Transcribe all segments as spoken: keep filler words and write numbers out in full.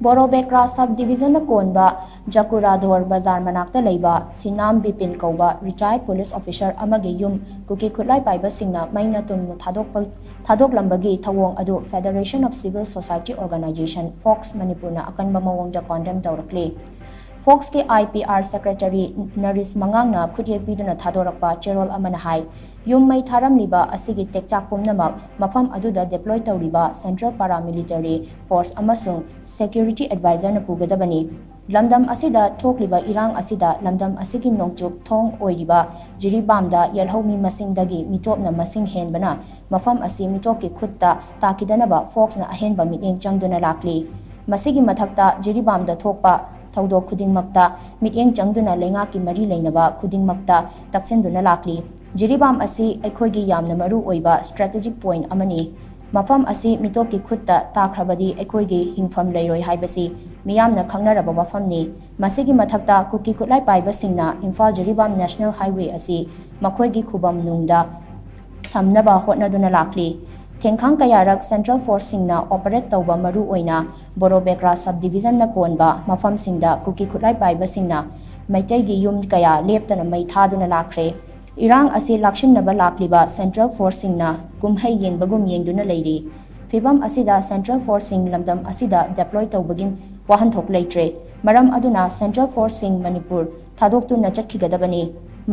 ꯕꯣꯔꯣꯕꯦꯀ꯭ꯔꯥ sub ꯗꯤꯕꯤꯖꯟꯅ ꯀꯣꯟꯕ ꯖꯀꯨꯔꯥꯙꯣꯔ ꯕꯖꯥꯔ ꯃꯅꯥꯛꯇ ꯂꯩꯕ ꯁꯤꯅꯥꯝ ꯕꯤꯄꯤꯟ ꯀꯧꯕ ꯔꯤꯇꯥꯌꯔꯗ ꯄꯨꯂꯤꯁ ꯑꯣꯐꯤꯁꯔ ꯑꯃꯒꯤ ꯌꯨꯝ ꯀꯨꯀꯤ ꯈꯨꯠꯂꯥꯏ ꯄꯥꯏꯕꯁꯤꯡꯅ ꯃꯩꯅ ꯇꯨꯝꯅ ꯊꯥꯗꯣꯛꯄ ꯊꯥꯗꯣꯛꯂꯝꯕꯒꯤ ꯊꯧꯑꯣꯡ ꯑꯗꯨ Federation of Civil Society Organisation, fox, ꯃꯅꯤꯄꯨꯔꯅ ꯑꯀꯟꯕ ꯃꯑꯣꯡꯗ ꯀꯣꯟꯗꯦꯝ ꯇꯧꯔꯛꯂꯤ꯫ ꯐꯣꯛꯁꯀꯤ ꯑꯥꯏ ꯄꯤ ꯑꯥꯔ ꯁꯦꯀ꯭ꯔꯦꯇꯔꯤ ꯅꯔꯤꯁ ꯃꯉꯥꯡꯅ ꯈꯨꯠꯌꯦꯛ ꯄꯤꯗꯨꯅ ꯊꯥꯗꯣꯔꯛꯄ ꯆꯦꯔꯣꯜ ꯑꯃꯅ ꯍꯥꯏ, ꯌꯨꯝ ꯃꯩ ꯊꯥꯔꯝꯂꯤꯕ ꯑꯁꯤꯒꯤ ꯇꯦꯛꯆꯥꯛ ꯄꯨꯝꯅꯃꯛ ꯃꯐꯝ ꯑꯗꯨꯗ ꯗꯦꯄ꯭ꯂꯣꯏ ꯇꯧꯔꯤꯕ ꯁꯦꯟꯇ꯭ꯔꯦꯜ ꯄꯥꯔꯥꯃꯤꯂꯤꯇꯔꯤ ꯐꯣꯔꯁ ꯑꯃꯁꯨꯡ ꯁꯦꯀ꯭ꯌꯨꯔꯤꯇꯤ ꯑꯦꯗꯚꯥꯏꯖꯔꯅ ꯄꯨꯒꯗꯕꯅꯤ꯫ ꯂꯝꯗꯝ ꯑꯁꯤꯗ ꯊꯣꯛꯂꯤꯕ ꯏꯔꯥꯡ ꯑꯁꯤꯗ ꯂꯝꯗꯝ ꯑꯁꯤꯒꯤ ꯅꯣꯡꯆꯨꯞ ꯊꯣꯡ ꯑꯣꯏꯔꯤꯕ ꯖꯤꯔꯤꯕꯥꯝꯗ ꯌꯦꯜꯍꯧꯃꯤ ꯃꯁꯤꯡꯗꯒꯤ ꯃꯤꯇꯣꯞꯅ ꯃꯁꯤꯡ ꯍꯦꯟꯕꯅ ꯃꯐꯝ ꯑꯁꯤ ꯃꯤꯇꯣꯞꯀꯤ ꯈꯨꯠꯇ ꯇꯥꯈꯤꯗꯅꯕ ꯐꯣꯛꯁꯅ ꯑꯍꯦꯟꯕ ꯃꯤꯠꯌꯦꯡ ꯆꯪꯗꯨꯅ ꯂꯥꯛꯂꯤ꯫ ꯃꯁꯤꯒꯤ ꯃꯊꯛꯇ ꯖꯤꯔꯤꯕꯥꯝꯗ ꯊꯣꯛꯄ ꯊꯧꯗꯣꯛ ꯈꯨꯗꯤꯡꯃꯛꯇ ꯃꯤꯠꯌꯦꯡ ꯆꯪꯗꯨꯅ ꯂꯩꯉꯥꯛꯀꯤ ꯃꯔꯤ ꯂꯩꯅꯕ ꯈꯨꯗꯤꯡꯃꯛꯇ ꯇꯛꯁꯤꯟꯗꯨꯅ ꯂꯥꯛꯂꯤ꯫ ꯖꯤꯔꯤꯕꯥꯝ ꯑꯁꯤ ꯑꯩꯈꯣꯏꯒꯤ ꯌꯥꯝꯅ ꯃꯔꯨ ꯑꯣꯏꯕ ꯁ꯭ꯇ꯭ꯔꯦꯇꯦꯖꯤꯛ ꯄꯣꯏꯟꯠ ꯑꯃꯅꯤ꯫ ꯃꯐꯝ ꯑꯁꯤ ꯃꯤꯇꯣꯞꯀꯤ ꯈꯨꯠꯇ ꯇꯥꯈ꯭ꯔꯕꯗꯤ ꯑꯩꯈꯣꯏꯒꯤ ꯍꯤꯡꯐꯝ ꯂꯩꯔꯣꯏ ꯍꯥꯏꯕꯁꯤ ꯃꯤꯌꯥꯝꯅ ꯈꯪꯅꯔꯕ ꯋꯥꯐꯝꯅꯤ꯫ ꯃꯁꯤꯒꯤ ꯃꯊꯛꯇ ꯀꯨꯀꯤ ꯈꯨꯠꯂꯥꯏ ꯄꯥꯏꯕꯁꯤꯡꯅ ꯏꯝꯐꯥꯜ ꯖꯤꯔꯤꯕꯥꯝ ꯅꯦꯁꯅꯦꯜ ꯍꯥꯏꯋꯦ ꯑꯁꯤ ꯃꯈꯣꯏꯒꯤ ꯈꯨꯕꯝ ꯅꯨꯡꯗ ꯊꯝꯅꯕ ꯍꯣꯠꯅꯗꯨꯅ ꯂꯥꯛꯂꯤ꯫ ꯊꯦꯡꯈꯥꯡ ꯀꯌꯥꯔꯛ ꯁꯦꯟꯇ꯭ꯔꯦꯜ ꯐꯣꯔꯁꯁꯤꯡꯅ ꯑꯣꯄꯔꯦꯠ ꯇꯧꯕ ꯃꯔꯨ ꯑꯣꯏꯅ ꯕꯣꯔꯣꯕꯦꯀ꯭ꯔꯥ ꯁꯕ ꯗꯤꯕꯤꯖꯟꯅ ꯀꯣꯟꯕ ꯃꯐꯝꯁꯤꯡꯗ ꯀꯨꯀꯤ ꯈꯨꯠꯂꯥꯏ ꯄꯥꯏꯕꯁꯤꯡꯅ ꯃꯩꯇꯩꯒꯤ ꯌꯨꯝ ꯀꯌꯥ ꯂꯦꯞꯇꯅ ꯃꯩ ꯊꯥꯗꯨꯅ ꯂꯥꯛꯈ꯭ꯔꯦ꯫ ꯏꯔꯥꯡ ꯑꯁꯤ ꯂꯥꯛꯁꯤꯟꯅꯕ ꯂꯥꯛꯂꯤꯕ ꯁꯦꯟꯇ꯭ꯔꯦꯜ ꯐꯣꯔꯁꯁꯤꯡꯅ ꯀꯨꯝꯍꯩ ꯌꯦꯡꯕꯒꯨꯝ ꯌꯦꯡꯗꯨꯅ ꯂꯩꯔꯤ꯫ ꯐꯤꯚꯝ ꯑꯁꯤꯗ ꯁꯦꯟꯇ꯭ꯔꯦꯜ ꯐꯣꯔꯁꯁꯤꯡ ꯂꯝꯗꯝ ꯑꯁꯤꯗ ꯗꯦꯄ꯭ꯂꯣꯏ ꯇꯧꯕꯒꯤ ꯋꯥꯍꯟꯊꯣꯛ ꯂꯩꯇ꯭ꯔꯦ꯫ ꯃꯔꯝ ꯑꯗꯨꯅ ꯁꯦꯟꯇ꯭ꯔꯦꯜ ꯐꯣꯔꯁꯁꯤꯡ ꯃꯅꯤꯄꯨꯔ ꯊꯥꯗꯣꯛꯇꯨꯅ ꯆꯠꯈꯤꯒꯗꯕꯅꯤ꯫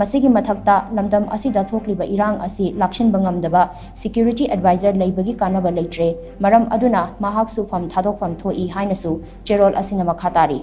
ꯃꯁꯤꯒꯤ ꯃꯊꯛꯇ ꯂꯝꯗꯝ ꯑꯁꯤꯗ ꯊꯣꯛꯂꯤꯕ ꯏꯔꯥꯡ ꯑꯁꯤ ꯂꯥꯛꯁꯤꯟꯕ ꯉꯝꯗꯕ ꯁꯦꯀ꯭ꯌꯨꯔꯤꯇꯤ ꯑꯦꯗꯚꯥꯏꯖꯔ ꯂꯩꯕꯒꯤ ꯀꯥꯟꯅꯕ ꯂꯩꯇ꯭ꯔꯦ꯫ ꯃꯔꯝ ꯑꯗꯨꯅ ꯃꯍꯥꯛꯁꯨ ꯐꯝ ꯊꯥꯗꯣꯛꯐꯝ ꯊꯣꯛꯏ ꯍꯥꯏꯅꯁꯨ ꯆꯦꯔꯣꯜ ꯑꯁꯤꯅ ꯃꯈꯥ ꯇꯥꯔꯤ꯫